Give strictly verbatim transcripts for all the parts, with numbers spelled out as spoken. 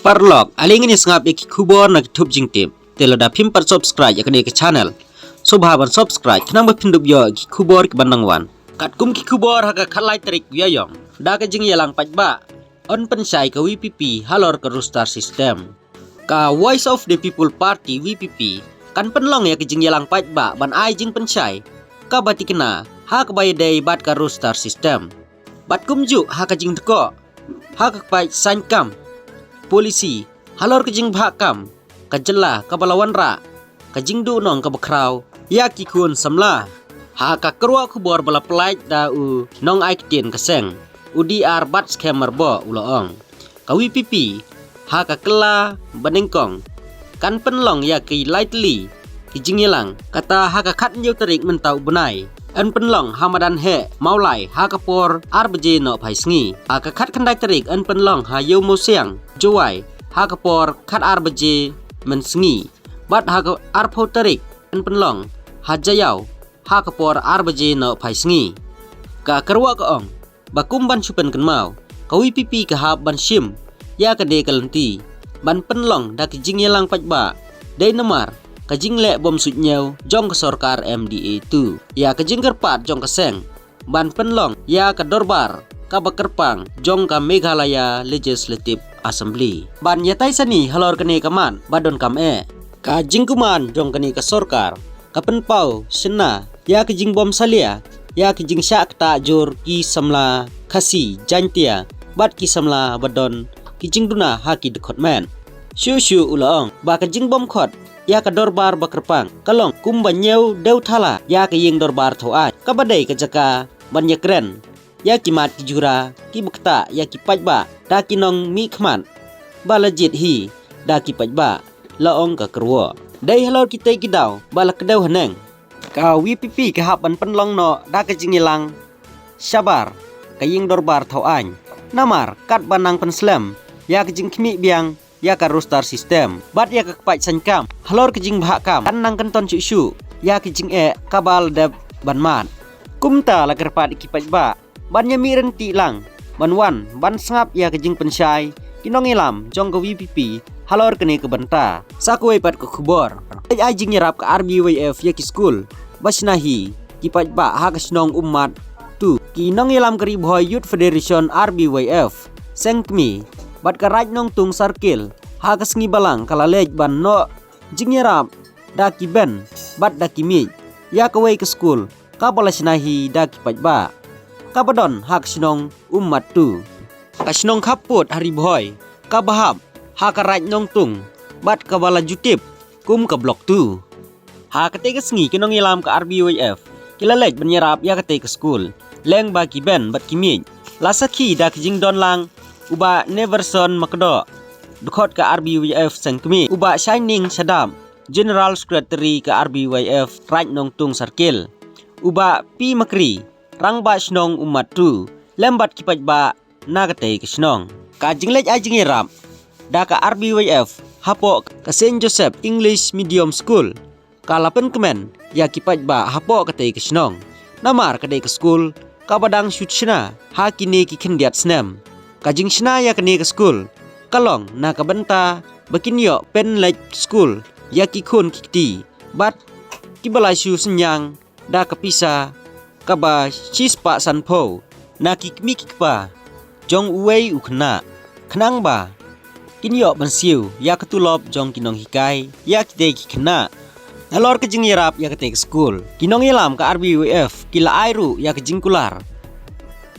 Paralok, ale ngin ïa sngap ïa ki khubor na ki thup jingtip. Te lada phim pat subscribe ïa kane ka channel, sngewbha ban subscribe khnang ba phin dup ïoh ïa ki khubor ki ban dang wan. Katkum ki khubor, ha ka khatlai tarik u Ïaïong, da ka jingïalang paidbah yn pynshai ka V P P halor ka roster system. Ka Voice of the People Party, V P P, kan pynlong ïa ka jingïalang paidbah ban ai jingpynshai kaba thikna ha kaba ïadei bad ka roster system. Bad kumjuh ha ka jingdkoh ha ka kpaid saiñ kam, policy halor ka jingbhah kam ka jylla kaba la wanrah ka jingduhnong kaba khraw ïa ki khun samla. Ha ka kyrwoh khubor ba la pynlait da u nongai ktien ka seng, u D R Batskhem Myrboh, u la ong, ka V P P ha ka kylla ba nyngkong kan pynlong ïa ki lai tylli ki jingïalang. Kata ha ka khathynñiew tarik mynta u bnai yn pynlong ha madan heh Mawlai ha ka por ar baje nohphai sngi. Ha ka khatkhyndai tarik yn pynlong ha Ïew Mawsiang, Jowai, ha ka por khatar baje mynsngi. Bad ha ka arphew tarik yn pynlong ha Jaïaw ha ka por ar baje nohphai sngi. Ka kyrwoh ka ong ba kum ban shu pynkynmaw, ka V P P ka hap ban shim ïa kane ka lynti ban pynlong da ki jingïalang paidbah, dei namar ka jingleh bym suidñiew jong ka sorkar M D A two ïa ka jingkyrpad jong ka seng ban pynlong ïa ka dorbar kaba kyrpang jong ka Meghalaya Legislative Assembly ban ïatai sani halor kane ka mat ba donkam eh. Ka jingkmen jong kane ka sorkar ka pynpaw shynna ïa ka jingbym salia ïa ka jingshah ktah jur ki samla Khasi Jaiñtia bad ki samla ba don ki jingduna ha ki dkhot met. Shuh shuh u la ong ba ka jingbymkhot ïa ka dorbar ba kyrpang ka long kumba ñiew dew thala ïa ka ïing dorbar thaw aiñ, kaba dei ka jaka ban ïakren ïa ki mat ki jura kiba ktah ïa ki paidbah da ki nongmihkhmat ba la jied hi da ki paidbah, la ong ka kyrwoh. Dei halor kitei ki daw ba la kdew haneng, ka V P P ka hap ban pynlong noh da ka jingïalang shabar ka ïing dorbar thaw aiñ, namar katba nang pynslem ïa ka jingkhmih biang ïa ka roster system bad ïa ka kpaid saiñ kam halor ka jingbhah kam, kan nang kynton shuh shuh ïa ka jingeh kaba la dep ban mad. Kumta la kyrpad ïa ki paidbah ban ïamih ryntih lang ban wan ban sngap ïa ka jingpynshai ki nongïalam jong ka V P P halor kane ka bynta. Sa kawei pat ka khubor, ai jingïarap ka R B Y F ïa ki skul ba shna hi ki paidbah ha ka shnong Ummat two. Ki nongïalam ka Ri Bhoi Youth Federation, R B Y F, Seng Kmie bad ka Raid Nongtung Circle ha ka sngi Balang ka la leit ban noh jingïarap da ki ben bad da ki miej ïa kawei ka skul kaba la shna hi da ki paidbah, kaba don ha ka shnong Ummat two, ka shnong khappud ha Ri Bhoi, kaba hap ha ka Raid Nongtung bad kaba la ju tip kum ka Block two. Ha katei ka sngi ki nongïalam ka R B Y F ki la leit ban ïarap ïa katei ka skul lyngba ki ben bad ki miej. La sakhi da ki jingdon lang u Bah Neverson Makdoh, dkhot ka R B Y F Seng Kmie, u Bah Shining Shadap, General Secretary ka R B Y F Raid Nongtung Circle, u Bah P Makri, Rangbah Shnong Ummat two, lem bad ki paidbah na katei ka shnong. Ka jingleit ai jingïarap da ka R B Y F hapoh ka Saint Joseph English Medium School ka la pynkmen ïa ki paidbah hapoh katei ka shnong, namar ka dei ka skul kaba dang shu shna ha kine ki khyndiat snem. Ka jingshna ïa kane ka skul ka long na ka bynta ba kin ïoh pynleit skul ïa ki khun ki kti bad kiba la shu synñiang da ka pisa kaba shispah sanphew na ki kmie ki kpa jong uwei u khynnah, khnang ba kin ïoh ban siew ïa ka tulop jong ki nonghikai ïa kitei ki khynnah. Nalor ka jingïarap ïa katei ka skul, ki nongïalam ka R B Y F ki la ai ruh ïa ka jingkular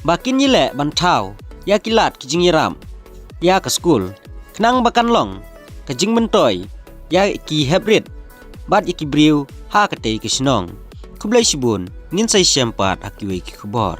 ba kin ïaleh ban thaw ïa ki lad ki jingïarap ïa ka skul, khnang ba kan long ka jingmyntoi ïa ki heprit bad ïa ki briew ha katei ka shnong. Khublei shibun, ngin sa ïashem pat ha kiwei ki khubor.